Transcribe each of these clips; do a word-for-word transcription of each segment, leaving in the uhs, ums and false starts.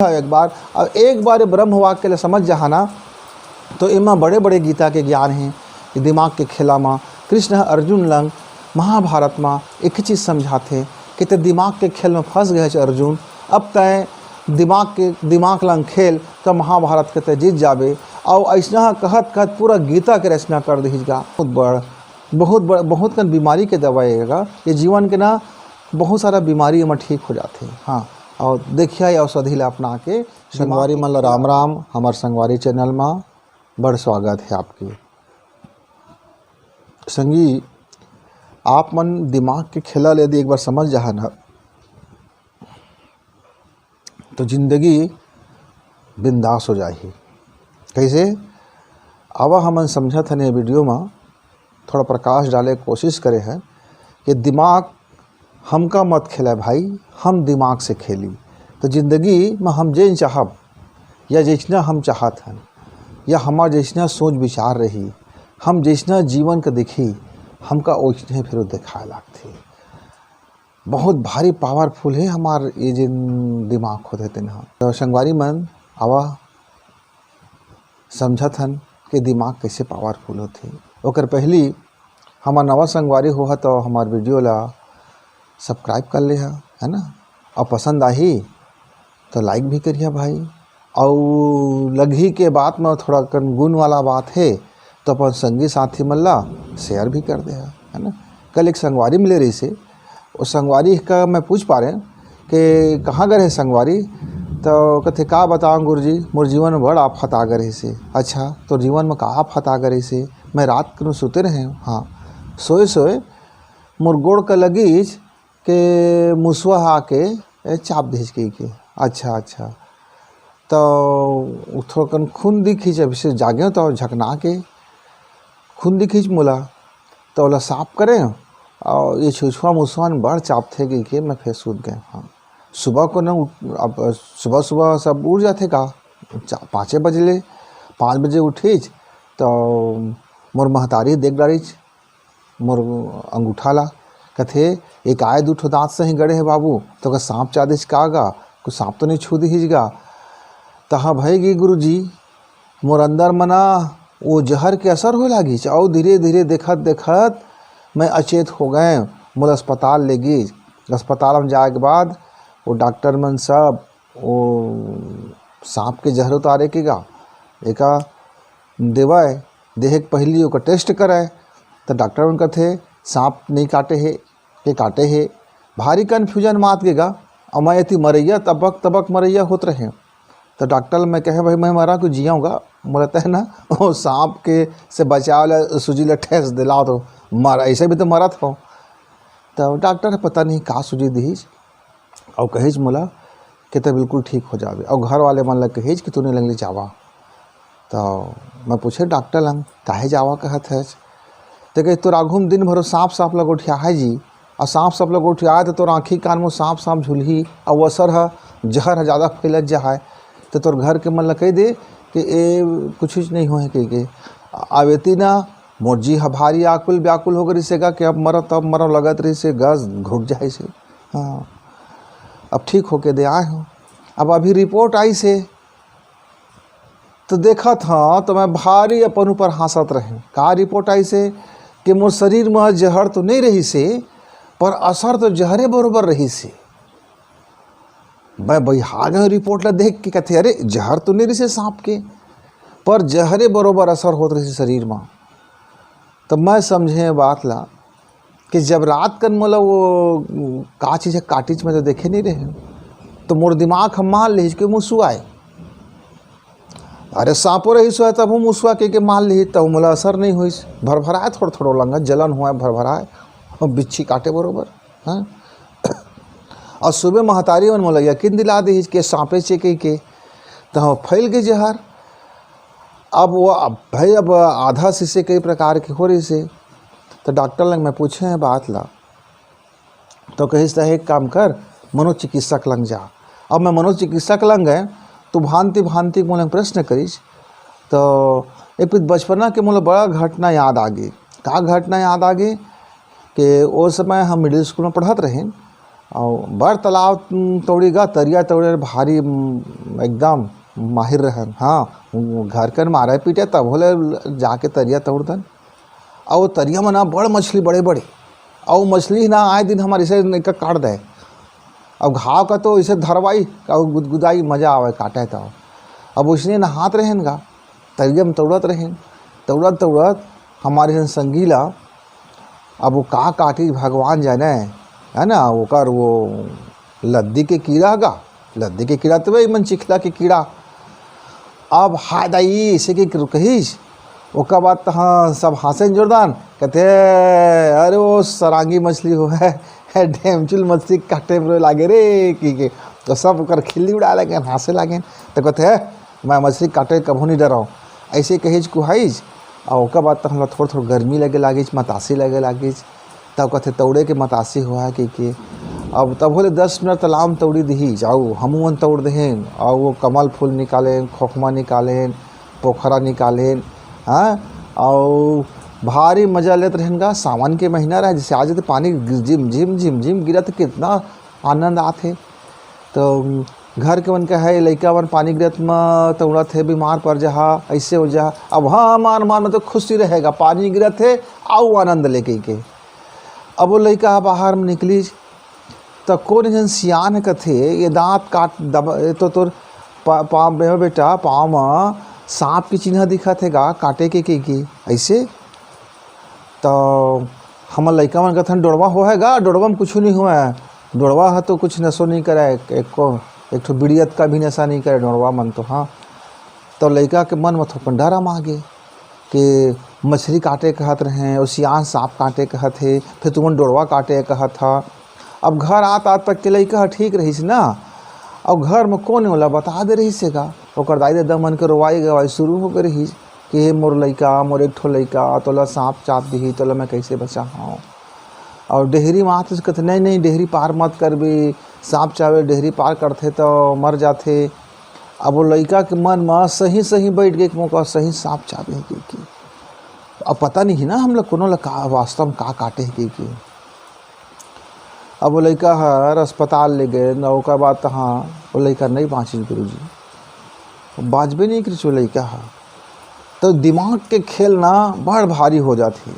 एक बार, अब एक बार ये ब्रह्म वाक्य ला समझ जहा ना, तो एमा बड़े-बड़े गीता के ज्ञान हे। ये दिमाग के खेला म कृष्ण ह अर्जुन लंग महाभारत म एक ही चीज समझाथे कि ते दिमाग के खेल म फंस गए हस अर्जुन, अब तैं दिमाग के, दिमाग लंग खेल, त महाभारत के तैं जीत जाबे। अउ अइसना कहत कहत पूरा गीता के रचना कर दिहिस गा। बहुत बड़, बहुत बड़, बहुत कन बीमारी के दवाई हे गा। ये जीवन के ना बहुत सारा बीमारी एमा ठीक हो जाथे। हाँ, अउ देखिया ये औषधि ला अपना के। संगवारी मन ला राम राम, हमर संगवारी चैनल मा बड़ स्वागत हे आपके। संगी, आप मन दिमाग के खेला ले यदि एक बार समझ जाहा ना, तो जिंदगी बिंदास हो जाही। कैसे? आवा हमन समझत हन ये वीडियो मा, थोड़ा प्रकाश डाले के कोशिश करे हन कि दिमाग हमका मत खेलाय भाई, हम दिमाग से खेली। तो जिंदगी म हम जेन चाहब या जैसना हम चाहत हन या हमार जैसना सोच विचार रही, हम जैसना जीवन के देखी, हमका ओइसने फिर देखाए लागथे। बहुत भारी पावरफुल हे हमार ये जेन दिमाग होथे तेन ह। तो संगवारी मन, आवा समझत हन कि दिमाग कैसे पावरफुल होथे। ओकर पहली हमर नवा संगवारी होहा तो हमार वीडियो ला सब्सक्राइब कर लेहा, है ना? अउ पसंद आही तो लाइक भी करिहा भाई। अउ लगही के बात में थोड़ा कन गुण वाला बात हे तो अपन संगी साथी मन ला शेयर भी कर देहा, है ना? कल एक संगवारी मिले रहिसे, वो संगवारी का मैं पूछ पारे कि कहाँ गए रहे संगवारी, तो कथे, "का बताऊँ गुरुजी, मोर जीवन में बड़ आफत आ गए रहिसे।" "अच्छा, तोर जीवन में का आफत आ गए रहिसे?" "मैं रात के सुते रहे हूँ, हाँ, सोए सोए मोर गोड़ का लगीच के मुसवा ह आके, ए, चाप देहिच," कहिके। "अच्छा, अच्छा।" तो उ थोड़कन खून दिखिच, अभी से जागे तो झकना के खून दिखिच मोला, तो ओला साफ करे, अउ ये छुछुआ मुसवा न बड़ चापथे कहिके मैं फिर सूत गए। हाँ, सुबह को न उठ-, अब सुबह सुबह सब उठ जाथे का, चा-, पाँचे बजे ले, पाँच बजे उठिच, तो मोर महतारी देख डारिच मोर अंगूठा ला, कथे, "एक आय दू ठो दांत सही गड़े हे बाबू, तो का सांप चादिस का गा? कुछ सांप तो नहीं छू दिहिस गा?" तहाँ भय गी गुरुजी, मोर अंदर मना वो जहर के असर होए लागिस, अउ धीरे-धीरे देखत-देखत मैं अचेत हो गए। मोला अस्पताल ले गिस। अस्पताल में जाए के बाद वो डॉक्टर मन सब वो सांप के जहर उतारे के गा, एका देवय, देहे के पहिली ओकर टेस्ट करय, त डॉक्टर मन कथे, "सांप नहीं काटे हे, के काटे हे?" भारी कन्फ्यूजन मात गे गा, अउ मैं एती मरइया, तबक, तबक मरइया होत रहे। त डॉक्टर ल मैं कहे, "भाई, मैं मरा कि जियाऊँ गा?" मोला तह ना, वो सांप के से बचाव ला, सूजी ला ठेस दिलाओ तो मर, ऐसे भी तो मरत हो। त डॉक्टर ह पता नहीं का सूजी दिहिस, अउ कहिस मोला कि "ते बिल्कुल ठीक हो जाबे," अउ घर वाले मन ला कहिस कि "तूने लंग ले जावा।" तो मैं पूछे डॉक्टर लंग, "काहे जावा कहत हस?" ते कहे, "तोर आघू में दिन भर सांप, सांप ला गोठिया है जी, अउ सांप, सांप ला गोठिया है तो तोर आँखी कान में सांप, सांप झुलही, अउ वो असर ह, जहर ह ज्यादा फैलत जा है, तो तोर घर के मन ला कह दे कि ए कुछ नहीं हो है," कह के। अब एती ना मोर जी ह भारी आकुल व्याकुल हो गई से गा कि अब मरो तब मरो लगत रही से, गस घुट जाए से। हाँ, अब ठीक होके दे आए हो। अब अभी रिपोर्ट आई से, तो देखत हाँ, तो मैं भारी अपन ऊपर हंसत रहे। का रिपोर्ट आई से कि मोर शरीर में जहर तो नहीं रही से, पर असर तो जहरे बरोबर रही से। मैं बइहा गए रिपोर्ट ला देख के, कथे, "अरे, जहर तो नहीं रही से सांप के, पर जहरे बरोबर असर होत रही से शरीर में।" तो मैं समझे बात ला कि जब रात कन मोला वो का चीज है काटिच, मैं तो देखे नहीं रहे, तो मोर दिमाग हम मान लेहिस कि मुसुआ है। अरे सांपो रहिस होय तब हम मुसुआ के, के मान लेही, तब मोला असर नहीं होइस। भरभराए थोड़ा थोड़ा लंगा जलन हुआ भरभराए, बिच्छी काटे बरोबर। हाँ, और सुबह महतारी मन मोला यकीन दिला देहिस कि सांपे चे के, के। तो हम फैल गए जहर। अब वो, अब भाई, अब आधा शीशे कई प्रकार के हो रही से, तो डॉक्टर लंग मैं पूछे हैं बात ला, तो कहिस, "त एक काम कर, मनोचिकित्सक लंग जा।" अब मैं मनोचिकित्सक लंग गए, तो भांति भांति मोला प्रश्न करिस, तो एक बचपना के मोला बड़ा घटना याद आ गई। का घटना याद आ गई कि ओ समय हम मिडिल स्कूल में पढ़त रहें, अउ बड़ तालाब तौड़ी गा, तरिया तौड़े भारी, उम, एकदम माहिर रहन। हाँ, घर कन मारे पीटे, तभो ले जाके तरिया तौड़ दन। अउ तरिया म ना बड़ मछली बड़े-बड़े, अउ मछली ना आए दिन हमर इसे नइका काट दे। अउ घाव का तो इसे धरवाई, अउ गुदगुदाई, मजा आवे काटे त। अब उसने नहात रहेन गा, तरिया म तौड़त रहेन, तौड़त-तौड़त हमारे जन संगी ला, अब वो का काटी भगवान जाने, है ना, ओकर वो लद्दी के कीड़ा गा, लद्दी के कीड़ा तो वही मन चिखला के कीड़ा। अब हाय दाई, इसे के कहिस, ओकर बाद त हाँ, सब हाँसे जोरदान, कहते, "अरे वो सरांगी मछली हो है, है ढेमचुल मछली काटे में लागे रे," की के, तो सब ओकर खिल्ली उड़ा लगे, हाँसे लगे, तो कहते, "मैं मछली काटे कभू नहीं डराऊँ।" ऐसे कहिस कुहाइस, अउ ओकर बाद त हमला थोड़-थोड़ गर्मी लगे लागिस, मतासी लगे लागिस। तब कथे, "तौड़े के मतासी होवय," कहिके। अब तभो ले दस मिनट तालाब म तौड़ी दिहिस, अउ हमू मन तौड़ देहेन, अउ वो कमल फूल निकालेन, खोखमा निकालेन, पोखरा निकालेन, हाँ, अउ भारी मजा लेत रहेन गा। सावन के महीना रहय, जैसे आज तो पानी गिर-, झिम झिम, झिम झिम गिरत, कितना आनंद आथे। तो घर के मन कहे, "लइका मन पानी गिरत म तौड़त हे, बीमार पड़ जाहा, ऐसे हो जाहा।" अब हाँ, मान मान में तो खुशी रहेगा, पानी गिरत हे, आओ आनंद लेके के। अब वो लइका ह बाहर में निकलिस, त कोन झन सियान ह कथे, "ये दांत काट दबा, ये तो तोर पा-, पाँव में, बेटा, पाँव म सांप के चिन्ह दिखत हे गा, काटे के, के, के, ऐसे?" त हमर लइका मन कथन, "डोड़वा होहे गा, डोड़वा म कुछु नहीं होवय, डोड़वा ह तो कुछ नशो नहीं करय, एको, एक ठो बीड़ी अतका भी नशा नहीं करय डोड़वा मन तो, हाँ।" तो लइका के मन म थोकन डर आ गे कि मछली काटे कहत रहे, अउ सियान सांप काटे कहत हे, फिर तुमन डोड़वा काटे कहत ह। अब घर आत आत तक के लइका ह ठीक रहिस ना, अउ घर म कोन ओला बता दे रहिस हे गा, ओकर दाई ददा मन के रोवाई गवाई शुरू हो गे रहिस कि, "हे मोर लइका, मोर एक ठो लइका, तोला सांप चाब दिही, तोला मैं कैसे बचाहूँ?" अउ डेहरी म आत रहिस, कथे, "नहीं, नहीं, डेहरी पार मत करबे, सांप चाबे, डेहरी पार करथे त मर जाथे।" अब वो लइका के मन म सही सही बैठ गे कि मोका सही सांप चाबे हे कहिके। अब पता नहीं ना हमला कोनो ला का वास्तव म का काटे हे कहिके। अब वो लइका हर अस्पताल ले गे, न ओकर बाद तहाँ वो लइका नहीं बाँचिस गुरुजी, बाँचबे नहीं करिस वो लइका ह। तो दिमाग के खेल ना बड़ भारी हो जाथे,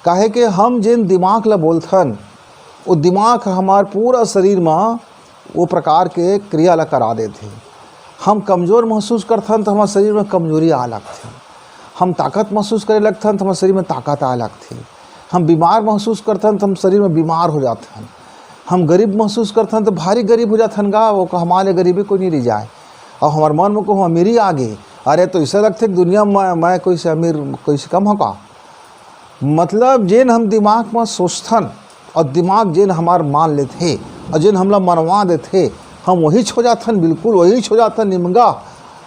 काहे के हम जेन दिमाग ला बोलथन, वो दिमाग ह हमार पूरा शरीर म वो प्रकार के क्रिया ला करा देथे। हम कमजोर महसूस करथन, त हमर शरीर म कमजोरी आए लगथे। हम ताकत महसूस करे लगथन, त हमर शरीर म ताकत आए लगथे। हम बीमार महसूस करथन, त हम शरीर म बीमार हो जाथन। हम गरीब महसूस करथन, त भारी गरीब हो जाथन गा, वो हमारे गरीबी कोई नहीं रह जाए। अउ हमर मन म कहूँ अमीरी आ गे, अरे, तो ऐसा लगथे कि दुनिया म मैं, मैं कोई से अमीर, कोई से कम हो का? मतलब, जेन हम दिमाग म सोचथन, अउ दिमाग जेन हमार मान लेथे, अउ जेन हमला मनवा देथे, हम वहीच हो जाथन, बिल्कुल वहीच हो जाथन, निमगा।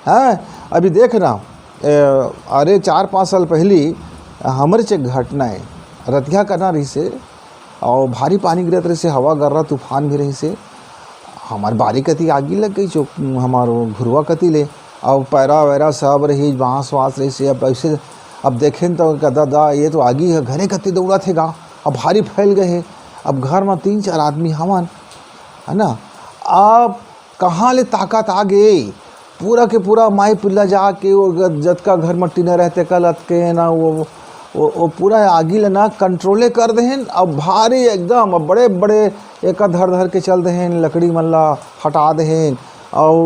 हैं? अभी देख ना, ए, अरे, चार पाँच साल पहिली हमरेच एक घटना हे, रतिहा कना रहिसे, अउ भारी पानी गिरत रहिसे, हवा गर्रा तूफान भी रहिसे। हमर बारी कति आगी लग गई, जो हमार वो घुरवा कति ले, अउ पैरा वैरा सब रहिस, बाँस वाँस रहिसे। अब ऐसे, अब देखेन त कदा, "दा, ये तो आगी ह, घरे कति दौड़त हे गा, अब भारी फैल गए हे।" अब घर म तीन चार आदमी हवन, है ना? अब कहाँ ले ताकत आ गे? पूरा के पूरा माई पिल्ला जाके वो ग-, जतका घर म टीना रहे तेकर ल अतके ना, वो, वो, वो पूरा आगी ल ना कंट्रोले कर देहेन। अब भारी एकदम, अब बड़े बड़े एका धर धर के चल देहेन, लकड़ी मन ला हटा देहेन, अउ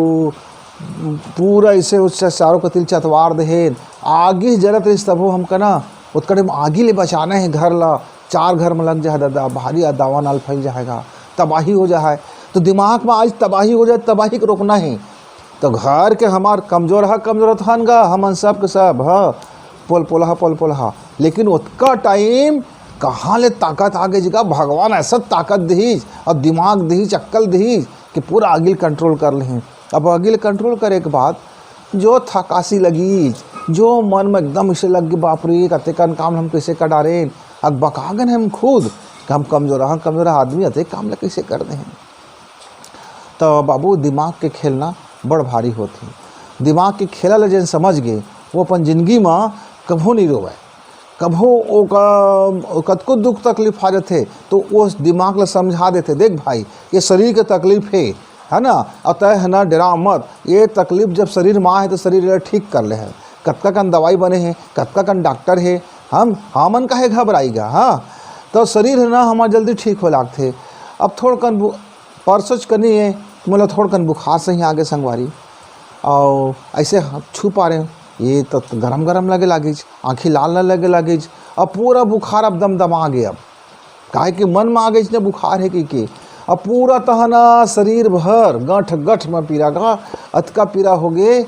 पूरा ऐसे उससे चारों कतिल चतवार देहेन। आगी जलत रहिस तभो हमका ना, ओतका टाइम आगी ले बचाना हे घर ला। चार घर में लग जाए दादा, भारी दावा नाल फैल जाएगा, तबाही हो जाए। तो दिमाग में आज तबाही हो जाए, तबाही के रोकना हे। तो घर के हमार कमजोर हा, कमजोर हन गा, हमन सब के सब, ह, पोल पोलहा, पोल पोलहा। लेकिन ओतका टाइम कहाँ ले ताकत आ गई जी गा, भगवान ऐसा ताकत दिहिस अउ दिमाग दिहिस, अक्कल दिहिस कि पूरा आगी ल कंट्रोल कर लेहें। अब आगी ल कंट्रोल करे के बाद जो थकासी लगिस, जो मन में एकदम इसे लग गे, "बाप रे, कतेकन काम हम कैसे कर डारेन?" अकबका गेन हम खुद कि हम कमजोर, हम कमजोर आदमी, अतेक काम ल कैसे कर देहें? तो बाबू, दिमाग के खेलना बड़ भारी होथे। दिमाग के खेला ल जेन समझ गे, वो अपन जिंदगी म कभू नहीं रोवय। कभो ओकर कतको दुख तकलीफ आ जाथे, तो वो दिमाग ला समझा देथे, "देख भाई, ये शरीर के तकलीफ हे, है ना? अउ तय है ना, डरा मत, ये तकलीफ जब शरीर में आहे, तो शरीर ला ठीक कर ले है। कतका कन दवाई बने हे, कतका कन डॉक्टर हे, हम, हमन काहे घबराई गा, हाँ?" तो शरीर है ना, हमार जल्दी ठीक हो लागथे। अब थोड़कन बु-, परसों च कनी है, मोला थोड़कन बुखार सही आगे संगवारी, अउ ऐसे हाथ छू पा रहे हो, ये तो गरम गरम लगे लागिच, आँखी लाल लाल लगे लागिच, अब पूरा बुखार अब दमदमा गे। अब काहे कि मन में आ गइच ना बुखार है कि के, अब पूरा तहना शरीर भर गठ गठ में पीरा गा, अतका पीरा हो गे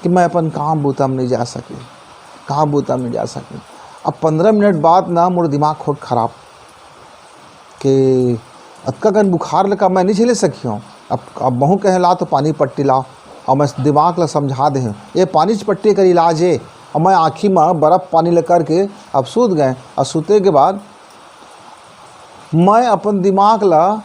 कि मैं अपन काम बूता में नहीं जा सके, काम बूता में नहीं जा सके। अब पंद्रह मिनट बाद ना मोर दिमाग होत खराब, के अतका कन बुखार ले का मैं नहीं झेले सकियों। अब, अब महूँ कहे ला तो पानी पट्टी लाओ, और मैं दिमाग ला समझा दे हूँ, ये पानी च पट्टी कर इलाज है। और मैं आँखी में बर्फ पानी ले करके अब सूत गए, और सूते के बाद मैं अपन दिमाग ला,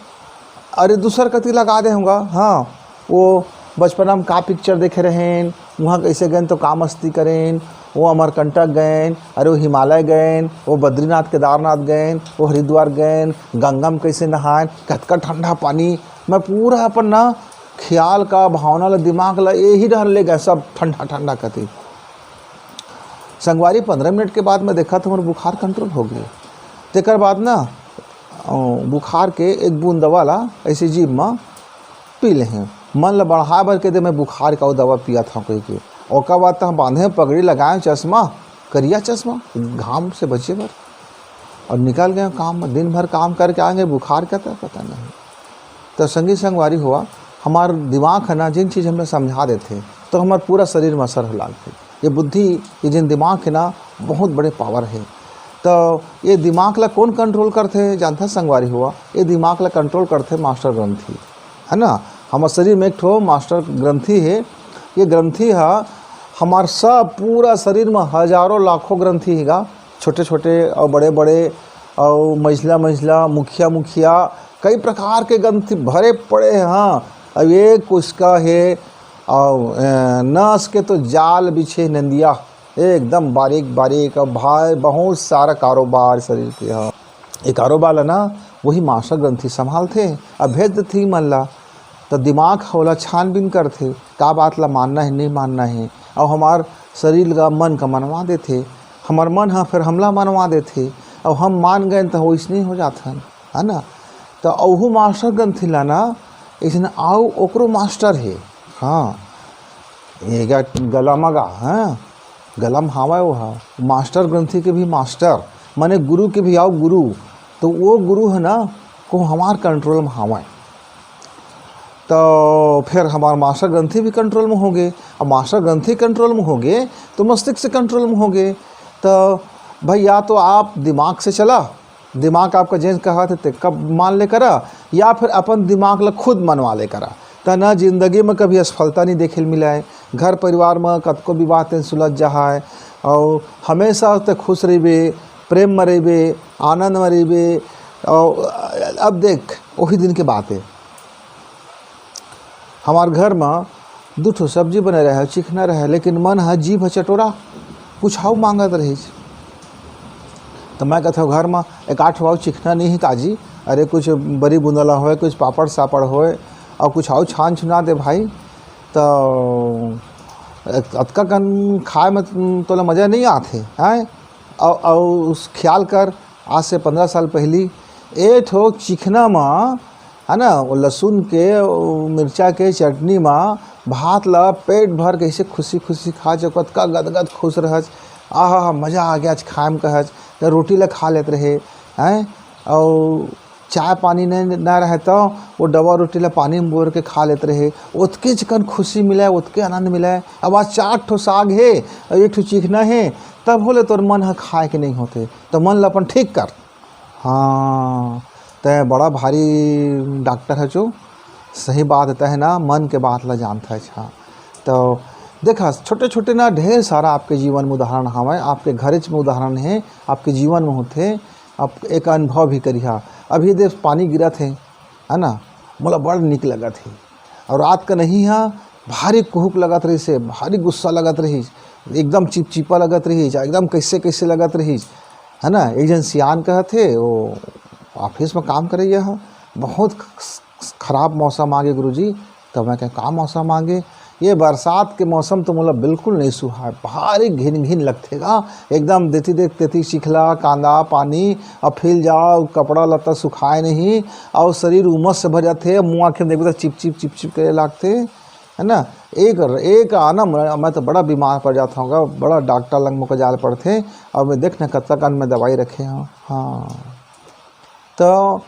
अरे, दूसर कती लगा दे हूँगा। हाँ, वो बचपना में का पिक्चर देखे रहेन, वहाँ कैसे गएन तो का मस्ती करेन, वो अमरकंटक गएन, अरे, वो हिमालय गएन, वो बद्रीनाथ केदारनाथ गएन, वो हरिद्वार गएन, गंगा में कैसे नहाएन, कतका ठंडा पानी। मैं पूरा अपन ना ख्याल का, भावना ला, दिमाग ला यही डहर ले गए, सब ठंडा ठंडा कती। संगवारी, पंद्रह मिनट के बाद मैं देखा तो मोर बुखार कंट्रोल हो गया। तेकर बाद ना, अ, बुखार के एक बूंद दवा ला ऐसे जीभ में पी ले हैं। मन ला बढ़ाए बर के दे मैं बुखार का वो दवा पिया था कोई के। ओकर बाद तो हम बांधे पगड़ी, लगाए चश्मा, करिया चश्मा, घाम से बचे बर, और निकल गए काम में। दिन भर काम करके आएंगे, बुखार का तो पता नहीं। तो संगी संगवारी हुआ, हमार दिमाग है ना, जिन चीज़ हमें समझा देथे, तो हमार पूरा शरीर में असर हो लागथे। ये बुद्धि, ये जिन दिमाग है ना, बहुत बड़े पावर है। तो ये दिमाग ला कौन कंट्रोल करथे, जानथा संगवारी हुआ? ये दिमाग ला कंट्रोल करथे मास्टर ग्रंथि, है ना? हमार शरीर में एक ठो मास्टर ग्रंथि है। ये ग्रंथि हा हमार सब पूरा शरीर में हजारों लाखों ग्रंथि हेगा, छोटे छोटे और बड़े बड़े, और मझला मझला, मुखिया मुखिया, कई प्रकार के ग्रंथि भरे पड़े हैं। हाँ, अब ये कुछ का है, और, अ, नस के तो जाल बिछे नंदिया, एकदम बारीक बारीक। अब भाई, बहुत सारा कारोबार शरीर के ह। ये कारोबार ला ना, वही मास्टर ग्रंथि संभालथे, अब भेज देथे मन ला। तो दिमाग ह ओला छानबीन करथे, का बात ला मानना है, नहीं मानना है। और हमार शरीर का, मन का मनवा देथे, हमार मन ह फिर हमला मनवा देथे, और हम मान गए तो वैसने हो जाथन, है ना? तो ओहू मास्टर ग्रंथि ला ना, इसने आओ ओकरो मास्टर है। हाँ, ये गा गला मगा, हाँ, गला म हावय वो हा, मास्टर ग्रंथि के भी मास्टर, माने गुरु के भी आओ गुरु। तो वो गुरु है ना, को हमार कंट्रोल में हावय। तो फिर हमार मास्टर ग्रंथि भी कंट्रोल में होगे, अब मास्टर ग्रंथि कंट्रोल में होगे, तो मस्तिष्क से कंट्रोल में होगे। तो भाई, या तो आप दिमाग से चला, दिमाग आपका जेन कहत हे, तेका मान ले करा, या फिर अपन दिमाग ला खुद मनवा ले करा। त न जिंदगी में कभी असफलता नहीं देखे ल मिला है। घर परिवार में कतको विवाद तेन सुलझ जा है, और हमेशा ते खुश रहिबे, प्रेम में रहिबे, आनंद में रहिबे। और अब देख, वही दिन के बात है, हमार घर में दू ठो सब्जी बने रहे, चिकना रहे, लेकिन मन ह, जीभ ह चटोरा, कुछ अउ मांगत रहिस। तो मैं कहत हव, "घर में एक आठ ठो अउ चिकना नहीं है काजी? अरे, कुछ बरी बुंदला होए, कुछ पापड़ सापड़ होए, और कुछ अउ छान छुना दे भाई।" तो अतका कन खाए में तोला मजा नहीं आथे, हैं? अउ, अउ उस ख्याल कर, आज से पंद्रह साल पहली ए ठो चिकना म, है ना, वो लहसुन के, वो मिर्चा के चटनी म भात ला पेट भर कैसे खुशी खुशी खा, जो कतका गदगद खुश रहच। आहा हा, मजा आ गया आज खाए में कहच। तो रोटी ला खा लेत रहे, हैं? और चाय पानी नहीं ना रहे तो वो डबा रोटी ला पानी में बोर के खा लेत रहे। ओतके चिकन खुशी मिला, ओतके आनंद मिला। अब आज चार ठो साग है और एक ठो चिकना है, तब होले तोर मन ह खाए के नहीं होते। तो मन ला अपन ठीक कर। हाँ, तै बड़ा भारी डॉक्टर है चो, सही बात है, तै ना मन के बात ला जानता है। हाँ, तो देखा, छोटे छोटे ना ढेर सारा आपके जीवन में उदाहरण हवय, आपके घरेच में उदाहरण है, आपके जीवन में होथे। आप एक अनुभव भी करिहा। अभी देख, पानी गिरत है, है ना, मोला बड़ निक लगत है। और रात का नहीं हा, भारी कुहुक लगत रहिस हे, भारी गुस्सा लगत रहिस, एकदम चिपचिपा लगत रहिस, एकदम कैसे कैसे लगत रहिस। है ना। एक झन सियान कहत हे, वो ऑफिस में काम करइया ह, बहुत ख-, खराब मौसम आगे गुरुजी। तो मैं कहें, "का मौसम आगे?" "ये बरसात के मौसम तो मोला बिल्कुल नहीं सुहाए, भारी घिन घिन लगथे गा, एकदम देती देख तेती चिखला, कांदा, पानी, अब फिर जाओ, कपड़ा लत्ता सुखाए नहीं, और शरीर उमस से भर जाथे, मुँह आँखें देखबे तो चिप चिप चिप चिप करे लागथे, है ना।" एक, एक आना, मैं, मैं तो बड़ा बीमार पड़ जाता हूँ गा, बड़ा डॉक्टर लंग मोके जाल पड़थे, और मैं देख ना कतका कन में दवाई रखे हूँ। हाँ, तो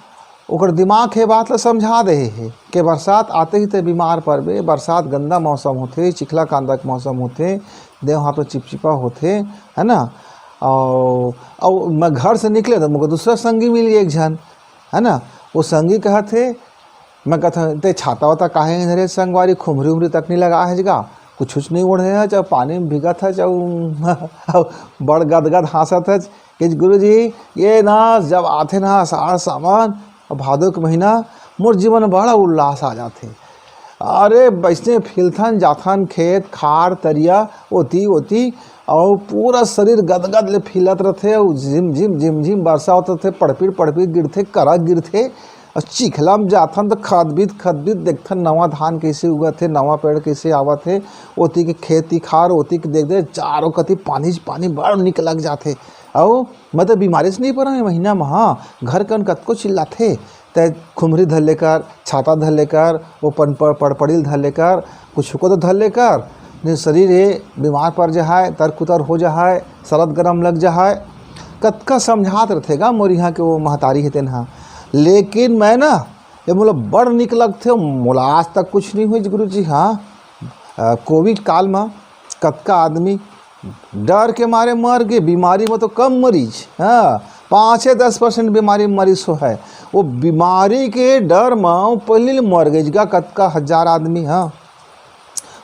ओकर दिमाग हे बात ला समझा दे हे कि बरसात आते ही ते बीमार पड़बे, बरसात गंदा मौसम होथे, चिखला कांदा के मौसम होथे, देह हाथ में चिपचिपा होथे, है ना। और, और मैं घर से निकले तो मुझे दूसरा संगी मिल गया एक झन, है ना। वो संगी कहत हे, मैं कहत हूँ, "ते छाता वाता काहे नहीं धरे संगवारी, खुमरी उमरी तक नहीं लगा है जगा, कुछ कुछ नहीं ओढ़े है, चाहे पानी में भीगत है, चाहे बड़ गदगद हाँसत है।" कि गुरुजी, ये ना जब आथे ना आषाढ़ सावन और भादो के महीना, मोर जीवन में बड़ा उल्लास आ जाथे। अरे, वैसने फिलथन जाथन खेत खार तरिया ओती ओती, और पूरा शरीर गदगद ले फिलत रथे, और झिम झिम झिम झिम बरसा होत रथे, पड़पिड़ पड़पिड़ गिरथे, करा गिरथे, और चिखला में जाथन तो खदबित खदबित देखथन नवा धान कैसे उगत हे, नवा पेड़ कैसे आवत हे, ओती के खेती खार, ओती के देख देख चारों कती पानी च पानी बड़ निक लग जाथे। और मैं तो बीमारी से नहीं परा ये महीना में, हाँ, घर कन कतको चिल्लाथे, तै खुमरी धर लेकर, छाता धर लेकर, वो पन-, प-, पड़पड़ील धर लेकर, कुछ को तो धर लेकर, नहीं शरीर ये बीमार पड़ जहाय, तर कुतर हो जहाय, सरद गरम लग जहाय। कतका समझात रथे गा मोर यहाँ के वो महतारी हे तेन हा। लेकिन मैं ना, ये मोला बड़ निक लगथे, मोला आज तक कुछ नहीं हुई गुरु जी। हाँ, अ, कोविड काल में कतका आदमी डर के मारे मर गे, बीमारी में तो कम मरीच, हाँ, पाँचे दस परसेंट बीमारी में मरीच हो है। वो बीमारी के डर में वो पहले ले मर गए गा कतका हजार आदमी, हाँ।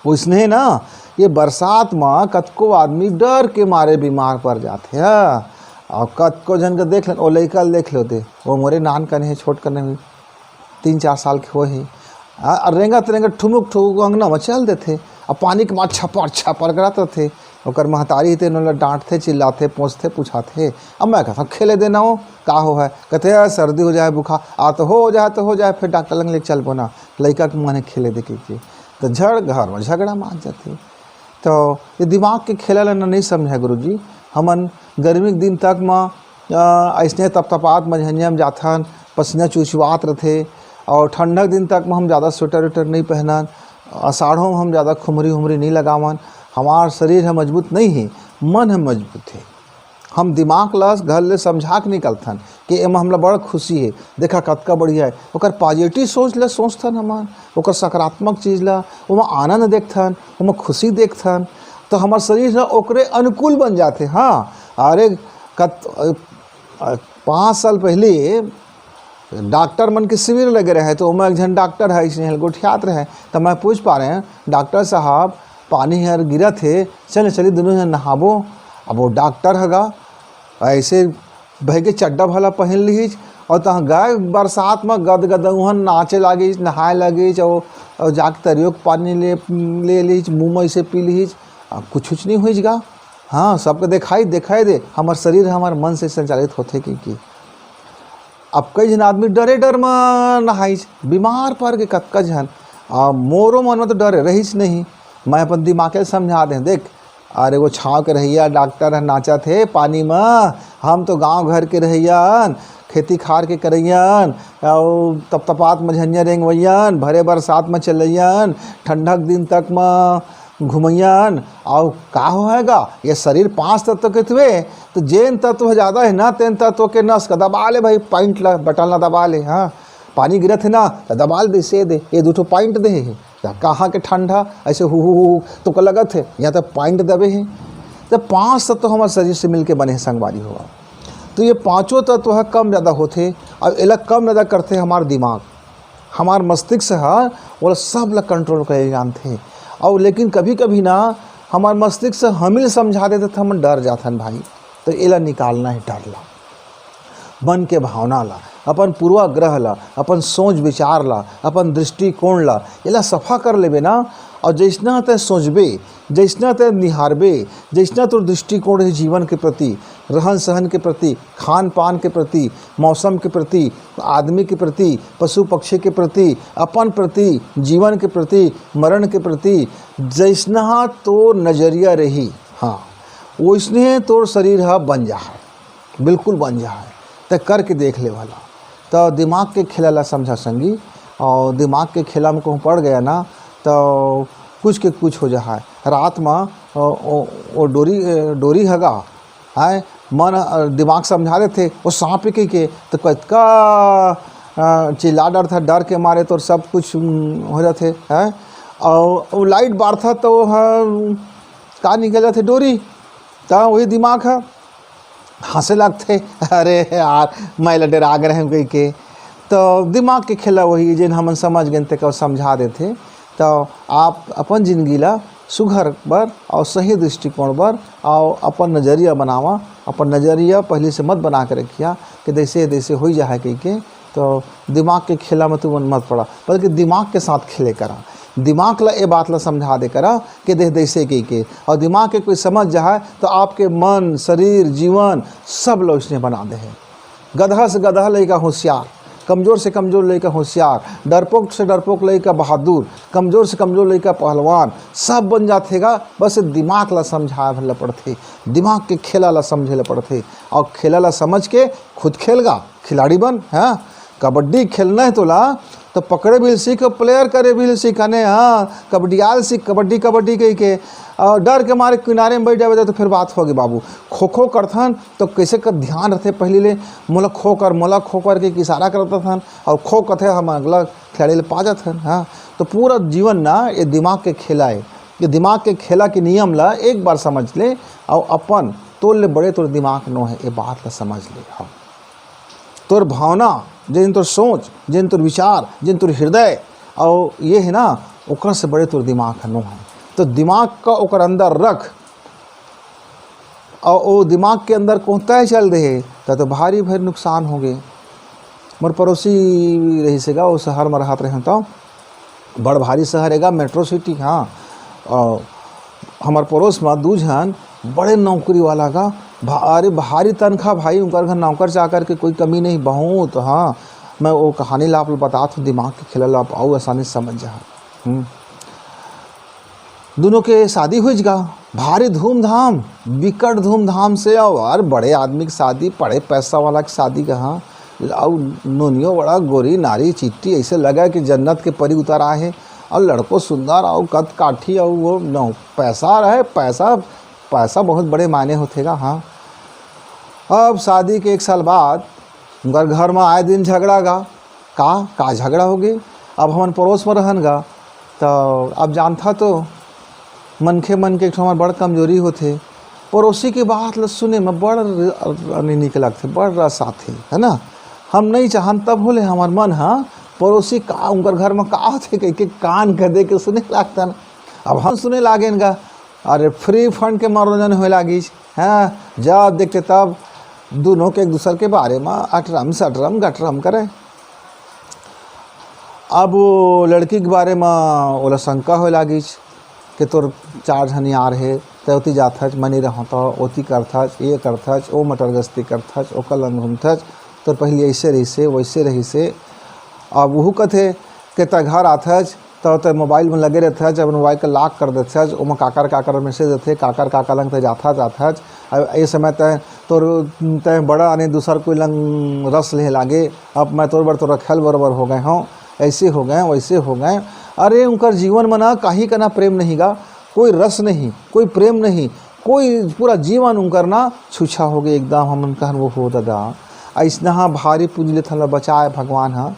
वैसने ना, ये बरसात में कतको आदमी डर के मारे बीमार पड़ जाथे, हाँ। और कतको झन के देख लेन, वो लइका ल देख लो दे, वो मोरे नान कने हे, छोट कने हे, तीन चार साल के होए हे। आ, आ रेंगत रेंगत ठुमुक ठुमुक अंगना में चल देथे। अब पानी के मार छपर छपर करत रथे। ओकर महतारी हे तेन ओला डांटथे, चिल्लाथे, पोंछथे, पुछाथे। अब मैं कहता हूँ, "खेले देना हो, का हो है?" कहते, "यार, सर्दी हो जाए, बुखार, आ तो हो जाए, तो हो जाए, फिर डॉक्टर लंग ले चलबो ना, लइका के मन हे खेले दे," कहिके। तो झड़, घर में झगड़ा मार जाथे। तो ये दिमाग के खेला ला नहीं समझे गुरुजी। हमन गर्मी के दिन तक म, अ, अइसने तपतपात मझनिया में जाथन, पसीना चुचुआत रथे, और ठंडा के दिन तक म हम ज़्यादा स्वेटर वेटर नहीं पहनन, आषाढ़ों में हम ज़्यादा खुमरी उमरी नहीं लगावन। हमार शरीर ह मजबूत नहीं हे, मन ह मजबूत हे। हम दिमाग ला घर ले समझा के निकलथन कि एमा हमला बड़ खुशी हे, देखा कतका बढ़िया हे। ओकर पॉजिटिव सोच ला सोचथन हमन, ओकर सकारात्मक चीज ला, ओमा आनंद देखथन, ओमा खुशी देखथन, तो हमर शरीर ह ओकरे अनुकूल बन जाथे। हाँ, अरे, कत-, अ, अ, पाँच साल पहले डॉक्टर मन के शिविर लगे रहे, तो ओमा एक झन डॉक्टर हे, अइसने गोठियात रहे, तो मैं पूछ पारे हँव, "डॉक्टर साहब, पानी हर गिरत हे, चले, चली दुनों झन नहाबो।" अब वो डॉक्टर ह गा, अइसे भई के चड्डा भला पहिन लिहिच, और तहाँ गए बरसात में गदगदउहन नाचे लागिच, नहाए लागिच, और, और जाके तरियो के पानी ले, ले लिहिच, मुँह में अइसे पी लिहिच, आ, कुछ, कुछ नहीं होइच गा। हाँ, सबके देखाई, देखाई दे, हमर शरीर हमर मन से संचालित होथे कि, कि अब कई झन आदमी डरे डर म नहाइच, बीमार पड़ के कतका झन। आ, मोरो मन में तो डर रहिच नहीं। मैं अपन दिमाग के समझा दे, देख, अरे वो छाँव के रहइया डॉक्टर ह नाचत हे पानी म, हम तो गांव घर के रहइयन, खेती खार के करइयन, अउ तपतपात मझनिया रेंगवइयन, भरे बरसात म चलइयन, ठंडा के दिन तक म घुमइयन, अउ का होएगा? ये शरीर पांच तत्व के तुवे, तो जेन तत्व ज्यादा हे ना, तेन तत्व के नस का दबा ले भाई, point ला, बटन ला दबा ले, हाँ, पानी गिरत हे ना, तो दबा ले दे, से दे, ये दू ठो point दे हे, या कहाँ के ठंडा, ऐसे हु, हु, हु, हु, तो का लगत हे, यहाँ तो point दबे हे। तो पांच तत्व हमारे शरीर से मिलके बने हे, संगवारी हो। तो ये पांचों तत्व ह कम ज्यादा होथे, अउ एला कम ज्यादा करथे हमार दिमाग। हमार मस्तिष्क ह ओला सब ला control करे जानथे। अउ लेकिन कभी-कभी ना हमार मस्तिष्क ह हमी ल समझा देथे त हमन डर जाथन भाई। तो एला निकालना हे डर ला, मन के भावना ला, अपन पूर्वाग्रह ला, अपन सोच विचार ला, अपन दृष्टिकोण ला, एला सफा कर लेबे ना। अउ जइसना तैं सोचबे, जइसना तैं निहारबे, जइसना तोर दृष्टिकोण हे जीवन के प्रति, रहन सहन के प्रति, खान पान के प्रति, मौसम के प्रति, आदमी के प्रति, पशु पक्षी के प्रति, अपन प्रति, जीवन के प्रति, मरण के प्रति, जैसनहा तोर नजरिया रही, हाँ, वैसने तोर शरीर ह बन जा है, बिल्कुल बन जा है। त करके देख ले भला। त दिमाग के खेला ला समझा संगी, और दिमाग के खेला में कहूँ पड़ गया ना, तो कुछ के कुछ हो जा है। रात में ओ, ओ, ओ डोरी, ए, डोरी हगा, है, मन, अ, दिमाग समझा देथे, वो सांप के, के तो कतका, अ, चिल्ला डरथे, डर के मारे तोर सब कुछ, उम, हो जाथे, है। और वो लाइट बारथा तो, हाँ, का निकल जाथे डोरी, त वही दिमाग ह हंसे लगथे, "अरे यार, मैं ल डरा गे रहें," कहि के। तो दिमाग के खेला वही, जेन हमन समझ गेन, तेकर समझा देथे। तो आप अपन जिंदगी ला सुघर बर और सही दृष्टिकोण बर और अपन नजरिया बनावा, अपन नजरिया पहले से मत बना के रखिया कि जैसे, जैसे हो जाए कहि के। तो दिमाग के खेला में तू मन मत पड़ा, बल्कि दिमाग के साथ खेले करा। दिमाग ला ए बात ला समझा दे करा कि देख जैसे कहि के, और दिमाग के कोई समझ जाए तो आपके मन, शरीर, जीवन सब ला उसने बना दे है। गदहा से गदहा लइका होशियार, कमजोर से कमजोर लइका होशियार, डरपोक से डरपोक लइका बहादुर, कमजोर से कमजोर लइका पहलवान, सब बन जाथे गा। बस दिमाग ला समझाए भर ला पड़थे, दिमाग के खेला ला समझे ला पड़थे। और खेला ला समझ के खुद खेल गा, खिलाड़ी बन। हाँ, कबड्डी खेलना है तोला, तो पकड़े भी सीख, प्लेयर करे भी सीख, अने हाँ, कबड्डियाल सीख, कबड्डी, कबड्डी कहि के, और डर के मारे किनारे में बैठ जावे तो फिर बात होगे बाबू। खो खो करथन तो कैसे कर ध्यान रथे, पहली ले मोला खो कर, मोला खो कर के इशारा करत हन, और खो कथे हम अगला खिलाड़ी ले पा जाथन। हाँ, तो पूरा जीवन ना ये दिमाग के खेला है, ये दिमाग के खेला के नियम ला एक बार समझ ले, और अपन तोर ले बड़े तोर दिमाग नो है, ये बात ला समझ ले। हाँ, तोर भावना, जेन तोर सोच, जेन तोर विचार, जेन तोर हृदय, और ये है ना, ओकर से बड़े तोर दिमाग ह नो है। तो दिमाग का ओकर अंदर रख, और वो दिमाग के अंदर कोहता चल दे, त तो भारी भारी नुकसान होगे। मोर पड़ोसी रहिस हे गा, वो शहर में रहत रहे तो बड़ भारी शहर हे गा, मेट्रो सिटी। हाँ, और हमर पड़ोस में दू झन बड़े नौकरी वाला गा, भा-, अरे भारी तनख्वाह भाई, उनकर घर नौकर चाकर के कोई कमी नहीं, बहुत। हाँ, मैं वो कहानी ला आप ला बतात हूँ, दिमाग के खेला ला आप अउ आसानी से समझ जा। हम्म। दोनों के शादी हुई गा, भारी धूमधाम, बिकट धूमधाम से। और बड़े आदमी की शादी, बड़े पैसा वाला की शादी कहाँ, अउ नोनियो बड़ा गोरी नारी चिट्टी, ऐसे लगा कि जन्नत के परी उतर आए हैं। और लड़को सुंदर, और कद काठी, और वो नौ पैसा रहे, पैसा, पैसा बहुत बड़े मायने होथे गा। हाँ, अब शादी के एक साल बाद उनकर घर में आए दिन झगड़ा गा। का, का झगड़ा होगे? अब हमन पड़ोस में रहन गा, तो अब जानथा तो मनखे मन के एक ठो हमर बड़ कमजोरी होथे, पड़ोसी के बात ल सुने में बड़ र-, र-, नीक लगथे, बड़ रस आथे, है ना? हम नहीं चाहन तब होले हमर मन ह पड़ोसी का, उनकर घर में का होथे कहि के कान के दे के सुने लागथन। अब हम सुने लागेन गा, अरे फ्री फंड के मनोरंजन होए लागिस। हाँ, जब देखते तब दोनों के एक दूसर के बारे में अटरम सटरम गटरम करे। अब वो लड़की के बारे में ओला शंका होए लागिस कि तोर चार झन यार हे, तै ओती जाथच, मैं नहीं रहूँ तो ओती करथच, ये करथच, ओ मटर गश्ती करथच, ओकर लंग घूमथच, तोर पहली ऐसे रहिसे, वैसे रहिसे। अब वहू कथे कि तै घर आथच, त तै मोबाइल में लगे रहथच, अपन मोबाइल के लॉक कर देथच, ओमा काकर काकर मैसेज आथे, काकर काकर लंग तै जाथच आथच। अब ये समय तै तोर, तै बड़ा आने दूसर कोई लंग रस लेहे लागे, अब मैं तोर बर तो रखेल बरोबर हो गए हूँ, ऐसे हो गए, वैसे हो गए। अरे उनकर जीवन में ना कहीं का ना प्रेम नहीं गा, कोई रस नहीं, कोई प्रेम नहीं, कोई, पूरा जीवन उनकर ना छुछा हो गए एकदम। हमन कहन वो हो दादा, ऐसना हा भारी पूंजी ले थन ला बचाए भगवान हा।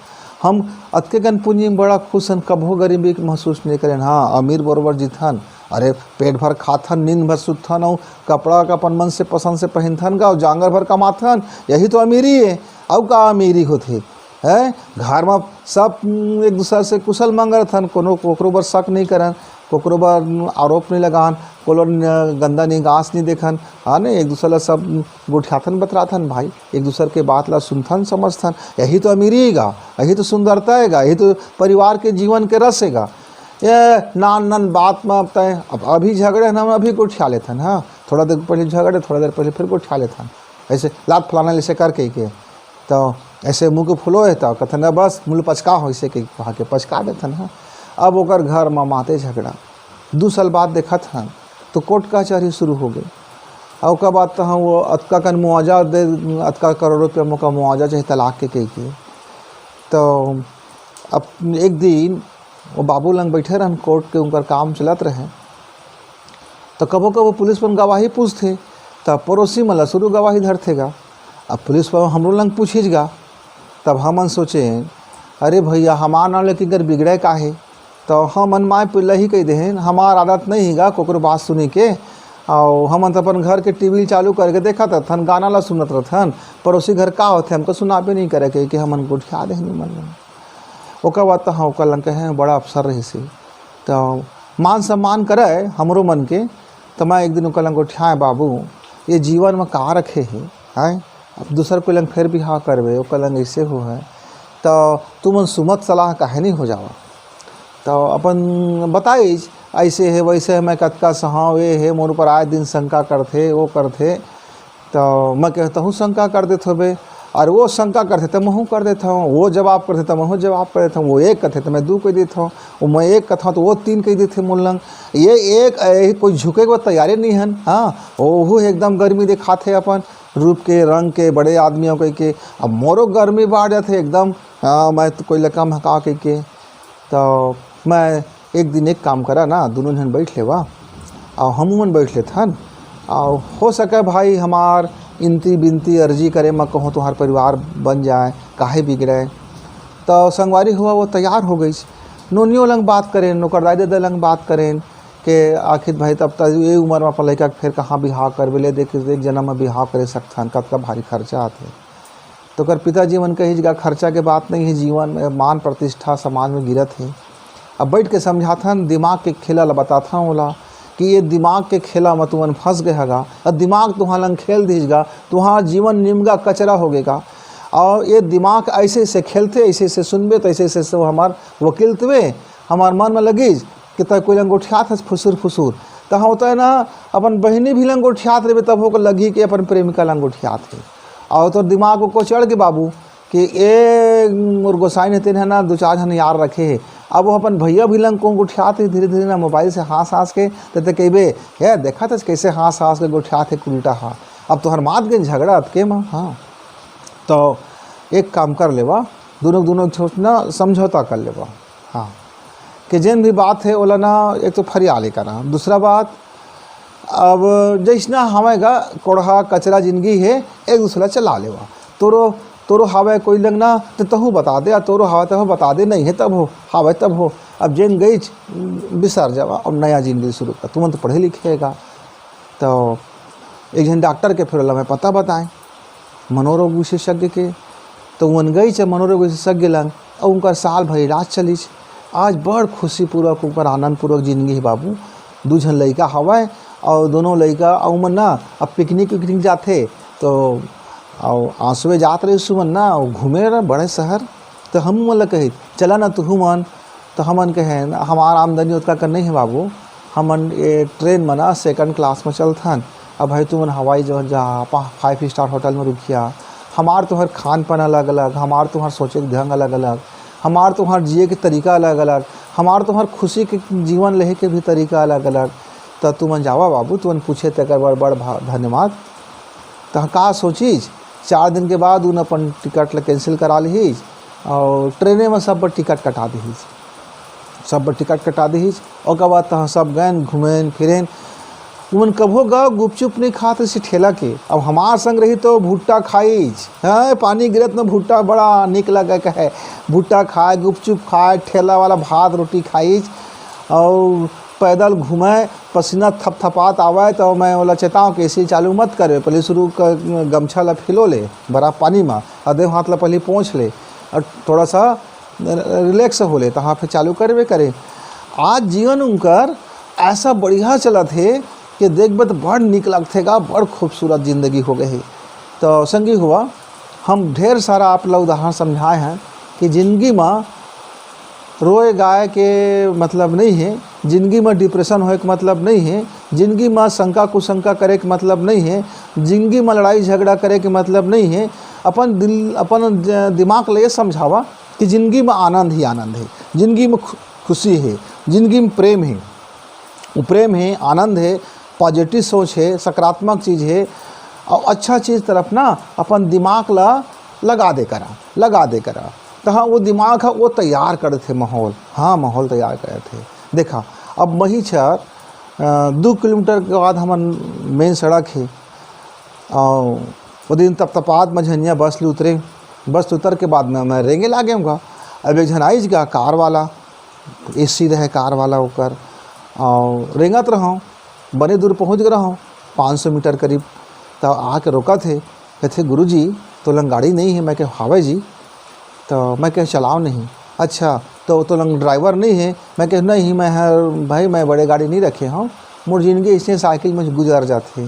हम अतके कन पूंजी में बड़ा खुश हन, कभो गरीबी के महसूस नहीं करेन। हाँ, अमीर बरोबर जीथन, अरे पेट भर खाथन, नींद भर सुतथन, अउ कपड़ा का अपन मन से पसंद से पहिनथन गा, अउ जांगर भर कमाथन, यही तो अमीरी है। अउ का अमीरी होथे? हैं, घर में सब, उम, एक दूसर से कुशल मंगल थन, कोनो कोकरो बर शक नहीं करन, कोकरो बर आरोप नहीं लगान, कोनो न-, गंदा निगाह से नहीं देखन। हाँ ने, एक दूसर ला सब गोठियाथन बतराथन भाई, एक दूसर के बात ला सुनथन समझथन। यही तो अमीरी गा, यही तो सुंदरता है गा, यही तो परिवार के जीवन के रस है गा। ये नान नान बात में अब तय, अब अभी झगड़े हन, हम अभी गोठिया लेथन। हाँ, थोड़ा देर पहले झगड़े, थोड़ा देर पहले फिर गोठिया लेथन, ऐसे लात फलाना ऐसे करके के। तो ऐसे मुंह के फुलो है तो कथन, "ना बस मुंह पचका हो," ऐसे के कहा के पचका देथन। हाँ, अब ओकर घर में माते झगड़ा। दू साल बाद देखत हन तो कोर्ट कचहरी शुरू हो गई। और ओकर बाद तो हम वो अतका कन मुआवजा दे, अतका करोड़ रुपया मोका मुआवजा चाहिए तलाक के कह के। तो अब एक दिन वो बाबू लंग बैठे रहन, कोर्ट के उनकर काम चलत रहे। तो कभो कभो पुलिस मन गवाही पूछथे, तब पड़ोसी मन ला शुरू गवाही धरथे गा। अब पुलिस पर हमरो लंग पूछिस गा। तब हमन सोचे, "अरे भैया, हमार नाम लेके कर बिगड़े का हे?" तो हमन माय पिल्ला ही कह देहेन, "हमार आदत नहीं ही गा कोकरो बात सुने के। और हमन तो अपन घर के टीवी चालू करके देखत रहथन, गाना ला सुनत रहथन, पड़ोसी घर का होथे हमको सुनाबे नहीं करे के, कि हमन गोठिया देहन मन लंग।" ओकर बाद तो हाँ, ओकर लंग कहे बड़ा अफसर रहिस हे। तो मान सम्मान करे हमरो मन के। तो मैं एक दिन ओकर लंग गोठियाए, "बाबू, ये जीवन में का रखे हे, हैं? अब दूसर कोई लंग फिर बिहाव करबे, ओकर लंग ऐसे हो है, तो तुमन सुमत सलाह काहे नहीं हो जावा?" तो अपन बताइस, "ऐसे है, वैसे है, मैं कतका सहाव, ये है, मोर ऊपर आए दिन शंका करथे, वो करथे।" तो मैं कहे, "तहूँ शंका कर देत होबे।" और वो शंका करथे, तो महूँ कर देत हूँ, वो जवाब करथे, तो महूँ जवाब कर देत हूँ, वो एक कथे, तो मैं दू कह देत हूँ, वो मैं एक कथा, तो वो तीन कह देथे मोर लंग। ये एक, ये कोई झुके के तैयारी नहीं हन। हाँ, वो एकदम गर्मी दिखाथे अपन रूप के, रंग के, बड़े आदमी हो कह के। अब मोरो गर्मी बाढ़ जाथे एकदम, हाँ, मैं तो कोई लकम हका कह के। तो मैं एक दिन एक काम करा ना, दोनों झन बैठ लेवा, और हम मन बैठ लेथन, और हो सके भाई हमार इनती बिनती अर्जी करे, मैं कहूँ तुम्हार परिवार बन जाए, काहे बिगड़े। तो संगवारी हुआ वो तैयार हो गई, नोनियो लंग बात करें, नोकर दाई ददा लंग बात करें, के आखिर भाई तब तक ये उम्र में अपन लड़का के फिर कहाँ बिहाव करबे, ले देख एक जन्म में बिहाव करे सकथन, कतका भारी खर्चा आथे। तो ओकर पिताजी मन कहिस गा, "खर्चा के बात नहीं है, जीवन में मान प्रतिष्ठा समाज में गिरत है।" अब बैठ के समझाथन, दिमाग के खेला ला बताथन ओला कि ये दिमाग के खेला में तुमन फंस गए हगा, और दिमाग तुहां लंग खेल दीस गा, तुहार जीवन निमगा कचरा हो गे गा। और ये दिमाग ऐसे ऐसे खेलथे, ऐसे ऐसे सुनबे तो ऐसे ऐसे वो हमार वकील तवे हमार मन में लगिस कि तय कोई लंग गोठियात हस फुसुर फुसुर, तो हाँ होता है ना, अपन बहिनी भी लंग गोठियात रहे तब होकर लगी कि अपन प्रेमिका लंग गोठियात है। और तो दिमाग को चढ़ के बाबू कि ए मोर गोसाई ने तेन है ना दो चार जन यार रखे है। अब वो अपन भैया भी लंग को गोठियात है धीरे धीरे ना मोबाइल से हंस हंस के, तो ते कहबे, "हे देखा था कैसे हंस हंस के गोठियात है कुलटा हा।" अब तोहर मात गए झगड़ा अतके में। हाँ, तो एक काम कर लेवा, दोनों दोनों छोट ना समझौता कर लेवा। हाँ, कि जेन भी बात है ओला ना एक तो फरिया ले करा। दूसरा बात, अब जैसना हवय गा कोड़हा कचरा जिंदगी है, एक दूसरा चला लेवा। तोरो तोरो हवय कोई लंग ना तो तहू बता दे, आ तोरो हवय तहू बता दे, नहीं है तब हो, हवय तब हो। अब जेन गई बिसर जावा और नया जिंदगी शुरू कर। तुमन तो पढ़े लिखे है गा। तो एक जन डॉक्टर के फिर ओला मैं पता बताएं, मनोरोग विशेषज्ञ के। तो उमन गई च मनोरोग विशेषज्ञ लंग, और उनकर साल भर इलाज चलिस। आज बड़ खुशीपूर्वक, उनकर आनंदपूर्वक जिंदगी है बाबू। दू झन लइका हवय, और दोनों लइका, और उमन ना अब पिकनिक विकनिक जाथे, तो और आंसुए जात रहे सुमन ना, और घूमे रहे बड़े शहर। तो हम मन ल कही, "चला ना तुहू मन।" तो हमन कहे, "हमार आमदनी ओतका कर नहीं है बाबू, हमन ये ट्रेन में ना सेकंड क्लास में चलथन। अब भाई तुमन हवाई जहाज जा, पा-, फाइव स्टार होटल में रुकिया, हमार तुहर खान पान अलग अलग, हमार तुहर सोचे के ढंग अलग अलग, हमार तुहर जिए के तरीका अलग अलग, हमार तुहर खुशी के जीवन लेहे के भी तरीका अलग अलग। तो तुमन जावा बाबू, तुमन पूछे तेकर बड़ बड़ भा-, धन्यवाद।" तो का सोचिस, चार दिन के बाद उन अपन टिकट ल कैंसिल करा लिहिस और ट्रेने में सब बर टिकट कटा दिहिस। सब बर टिकट कटा दिहिस। ओकर बाद तहाँ सब गएन, घूमेन फिरेन। उमन कभो गा गुपचुप नहीं खात रहिस ठेला के। अब हमार संग रही तो भुट्टा खाइस, हैं, पानी गिरत में भुट्टा बड़ा निक लगे कहे। भुट्टा खाए, गुपचुप खाए, ठेला वाला भात रोटी खाइस और पैदल घूमे, पसीना थपथपात आवे तो मैं ओला चेताऊँ कि एसी चालू मत करे, पहले शुरू कर गमछा ला फिलो ले बरा पानी में, और देव हाथ ला पहले पोंछ ले और थोड़ा सा रिलैक्स हो ले, तहाँ फिर चालू करबे करे। आज जीवन उनकर ऐसा बढ़िया चलत हे कि देखबे तो बड़ निक लगथे गा, बड़ खूबसूरत जिंदगी हो गए हे। तो संगी हुआ, हम ढेर सारा आप ला उदाहरण समझाए हैं कि जिंदगी में रोए गाए के मतलब नहीं है, जिंदगी म डिप्रेशन होए के मतलब नहीं हे, जिंदगी म शंका कुशंका करे के मतलब नहीं हे, जिंदगी म लड़ाई झगड़ा करे के मतलब नहीं हे। अपन दिल, अपन ज-, दिमाग ल ये समझावा कि जिंदगी म आनंद ही आनंद हे, जिंदगी म खु-, खुशी हे, जिंदगी म प्रेम हे। वो प्रेम हे, आनंद हे, पॉजिटिव सोच हे, सकारात्मक चीज हे, और अच्छा चीज तरफ ना अपन दिमाग ला लगा दे करा, लगा दे करा। तो हाँ, वो दिमाग है, वो तैयार कर देथे माहौल। हाँ, माहौल तैयार कर देथे। देखा, अब मही छर, अ, दू किलोमीटर के बाद हमर मेन सड़क हे, और वो दिन तपतपात मझनिया बस ले उतरे। बस ले उतर के बाद में मैं रेंगे लागे हूँ। अब एक झन आइज गा कार वाला, एसी रहे कार वाला ओकर, और रेंगत रहूँ, बने दूर पहुँच गए रहूँ, पाँच सौ मीटर करीब। तो आके रोकत हे, कहथे, "गुरुजी, तो लंग गाड़ी नहीं है?" मैं कहे, "हावे जी।" तो मैं कहे, "चलाओ नहीं।" "अच्छा, तो, तो लंग ड्राइवर नहीं है?" मैं कहे, "नहीं, मैं हर, भाई, मैं बड़े गाड़ी नहीं रखे हूँ, मोर जिंदगी ऐसे साइकिल में गुजर जाथे।"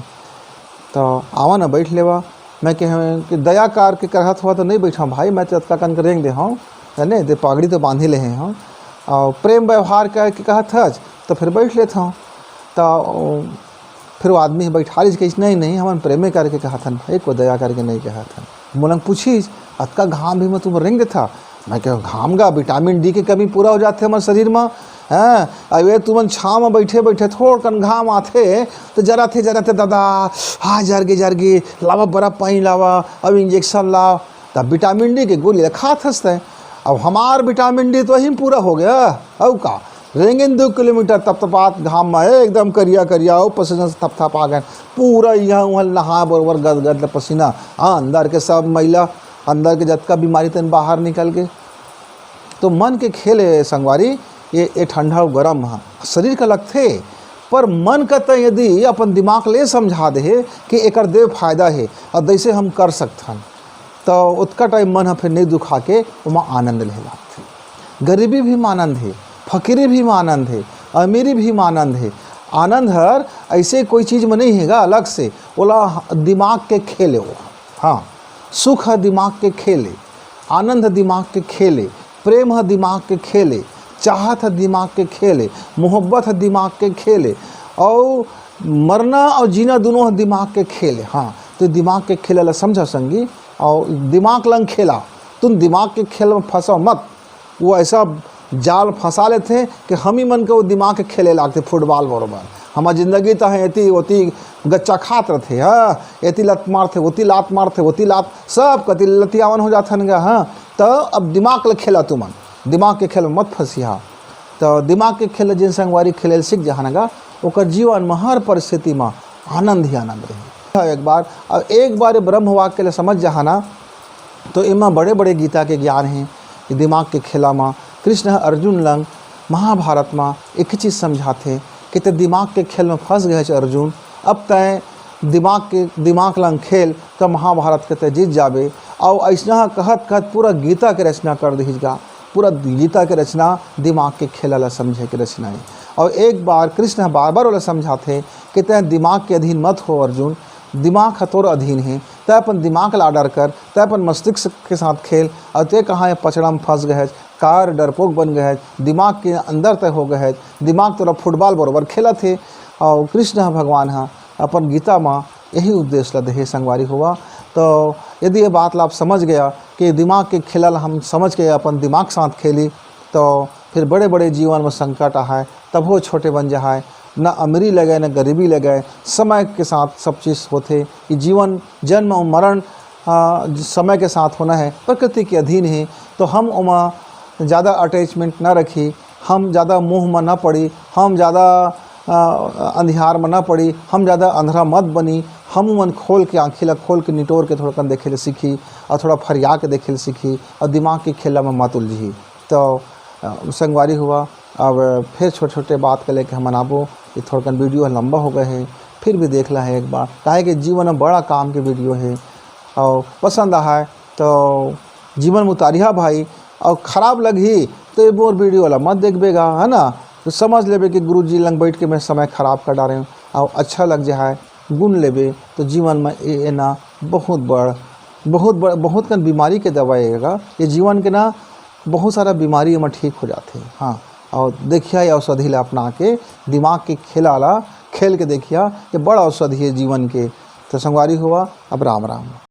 तो आवा ना, बैठ लेवा। मैं कहे कि दया करके करहत हुआ तो नहीं बैठा भाई, मैं तो अतका कन के रेंग दे हूँ, जाने दे, पगड़ी तो बांधे ले हूँ, और प्रेम व्यवहार करके कहत हच तो फिर बैठ लेता हूँ। तो फिर वो आदमी बैठा लीज, कहिस, "नहीं, नहीं, हमन प्रेमे करके कहत हन भाई, को दया करके नहीं कहत हन।" मोला पूछिस, "अतका घाम भी में तुम रेंग देथा?" मैं कहे, "घाम गा, विटामिन डी के कमी पूरा हो जाथे हमर शरीर में, हैं? अब ये तुमन छाँव में बैठे बैठे थोड़ कन घाम आथे, तो जराथे, जराथे, दादा, हाँ, जर गे, जर गे, लावा बर्फ पानी लावा, अब इंजेक्शन लावा।" तब विटामिन डी के गोली ला खात हस तैं। अब हमार विटामिन डी तो वहीं पूरा हो गया, अउ का? रेंगेन दू किलोमीटर तपतपात घाम में एकदम करिया करिया, अउ पसीना से थपथपा गए। पूरा यहाँ वहाँ नहा बरोबर गद गद ले पसीना, हाँ, अंदर के सब मैला, अंदर के जतका बीमारी तेन बाहर निकल गए। तो मन के खेल हे संगवारी, ये, ये ठंडा अउ गरम ह, शरीर का लगथे, पर मन का त यदि अपन दिमाग ले समझा दे हे कि एकर दे फायदा हे और जैसे हम कर सकथन, तो ओतका टाइम मन ह फिर नहीं दुखा के ओमा आनंद ले लागथे। गरीबी भी म आनंद हे, फकीरी भी म आनंद हे, अमीरी भी म आनंद हे। आनंद हर ऐसे कोई चीज में नहीं हे गा अलग से, ओला दिमाग के खेल हे वो। हाँ, सुख ह दिमाग के खेल हे, आनंद ह दिमाग के खेल हे, प्रेम ह दिमाग के खेल हे, चाहत ह दिमाग के खेल हे, मोहब्बत ह दिमाग के खेल हे, अउ मरना अउ जीना दोनों ह दिमाग के खेल हे। हाँ, तो दिमाग के खेल ला समझा संगी, अउ दिमाग लंग खेला। तुम दिमाग के खेल में फंसो मत। वो ऐसा जाल फंसा लेथे कि हम ही मन के वो दिमाग के खेले लागथे फुटबॉल बरोबर। हमार जिंदगी तो है एती ओती गच्चा खात रहथे, हाँ, एती लत मारथे, ओती लात मारथे, ओती लात, सब कति लतियावन हो जाथन गा, हाँ। तो अब दिमाग ले खेला तुमन, दिमाग के खेल में मत फंसिहा। तो दिमाग के खेल जिन संगवारी खेले सीख जहा ना गा, ओकर जीवन में हर परिस्थिति में आनंद ही आनंद रही। एक बार, अब एक बार ये ब्रह्म वाक्य ले समझ जहा ना, तो एमा बड़े-बड़े गीता के ज्ञान हे। ये दिमाग के खेला म कृष्ण ह अर्जुन लंग महाभारत म एक ही चीज समझाथे कि ते दिमाग के खेल म फंस गए हच अर्जुन, अब तैं दिमाग के, दिमाग लंग खेल त महाभारत के तैं जीत जाबे। अउ अइसना ह कहत-कहत पूरा गीता के रचना कर दिहिस गा। पूरा गीता के रचना दिमाग के खेला ला समझे के रचना हे। अउ एक बार कृष्ण ह बार-बार ओला समझाथे कि तैं दिमाग के अधीन मत हो अर्जुन, दिमाग ह तोर अधीन हे, तैं अपन दिमाग ला आर्डर कर, तैं अपन मस्तिष्क के साथ खेल, अउ तैं कहाँ ये पचड़ा म फंस गए हच, कार डरपोक बन गए हच, दिमाग के अंदर तैं हो गए हच, दिमाग तोला फुटबॉल बरोबर खेलत हे। अउ कृष्ण ह भगवान ह अपन गीता म यही उपदेश ला देहे संगवारी हुआ। तो यदि ये बात ला आप समझ गया कि दिमाग के खेला ला हम समझ के अपन दिमाग साथ खेली, तो फिर बड़े-बड़े जीवन में संकट आए, तभो छोटे बन जाए, न अमीरी लगे, न गरीबी लगे, समय के साथ सब चीज होथे। ये जीवन, जन्म और मरण, आ, समय के साथ होना है, प्रकृति के अधीन है, तो हम ओमा ज़्यादा अटैचमेंट ना रखी, हम ज़्यादा मोह में ना पड़ी, हम ज़्यादा, आ, अंधियार में ना पड़ी, हम ज़्यादा अंधरा मत बनी। हम मन खोल के, आँखी ला खोल के, निटोर के थोड़ा कन देखे ले सीखी, और थोड़ा फरिया के देखे ले सीखी, और दिमाग के खेला में मत उलझी। तो, अ, संगवारी हुआ, अब फिर छोटे-छोटे बात के लेके हमन आबो, ये थोड़कन वीडियो ह लंबा हो गए हे, फिर भी देख ला हे एक बार, काहे कि जीवन में बड़ा काम के वीडियो हे, और पसंद आए तो जीवन में उतारिहा भाई, और खराब लगही तो ये मोर वीडियो ला मत देखबे गा, है ना? तो समझ लेबे कि गुरुजी लंग बैठ के मैं समय खराब कर डारे हूँ, और अच्छा लग जाए, गुन लेबे, तो जीवन में ये, ये ना बहुत बड़, बहुत बड़, बहुत कन बीमारी के दवाई हे गा। ये जीवन के ना बहुत सारा बीमारी एमा ठीक हो जाथे। हाँ, अउ देखिया ये औषधि ला अपना के, दिमाग के खेला ला खेल के देखिया, ये बड़ औषधि हे जीवन के। तो संगवारी हो, अब राम राम।